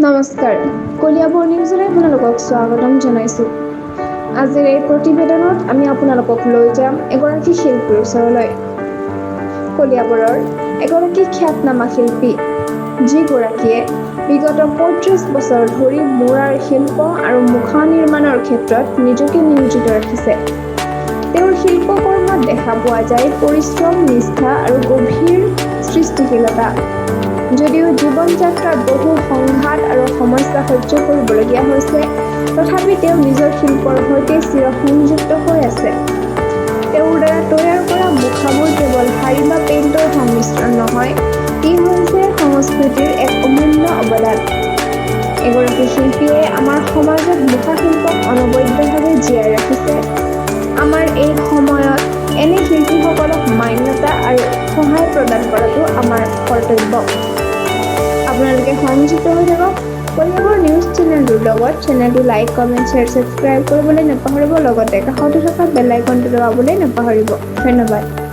নমস্কাৰ, কলিয়াবৰ নিউজলৈ আপোনালোকক স্বাগতম জনাইছোঁ। আজিৰ এই প্ৰতিবেদনত আমি আপোনালোকক লৈ যাম এগৰাকী শিল্পীৰ ওচৰলৈ, কলিয়াবৰৰ এগৰাকী খ্যাতনামা শিল্পী, যিগৰাকীয়ে বিগত 35 বছৰ ধৰি মুৰাৰ শিল্প আৰু মুখা নিৰ্মাণৰ ক্ষেত্ৰত নিজকে নিয়োজিত ৰাখিছে। তেওঁৰ শিল্পকৰ্মত দেখা পোৱা যায় পৰিশ্ৰম, নিষ্ঠা আৰু গভীৰ সৃষ্টিশীলতা। যদিও জীৱন যাত্ৰাত বহু সংঘাত আৰু সমস্যা সহ্য কৰিবলগীয়া হৈছে, তথাপি তেওঁ নিজৰ শিল্পৰ সৈতে চিৰসংযুক্ত হৈ আছে। তেওঁৰ দ্বাৰা তৈয়াৰ কৰা মুখাবোৰ কেৱল শাৰী বা পেইণ্টৰ সংমিশ্ৰণ নহয়, ই হৈছে সংস্কৃতিৰ এক অমূল্য অৱদান। এগৰাকী শিল্পীয়ে আমাৰ সমাজত মুখাশিল্পক অনবদ্যভাৱে জীয়াই ৰাখিছে। আমাৰ এই সময়ত এনে শিল্পীসকলক মান্যতা আৰু সহায় প্ৰদান কৰাটো আমাৰ কৰ্তব্য। আপোনালোকে সংযুক্ত হৈ থাকক কলিয়াবৰ নিউজ চেনেলটোৰ লগত। চেনেলটো লাইক, কমেণ্ট, শ্বেয়াৰ, ছাবস্ক্ৰাইব কৰিবলৈ নাপাহৰিব। লগতে কাষতে থকা বেল আইকনটো দবাবলৈ নাপাহৰিব। ধন্যবাদ।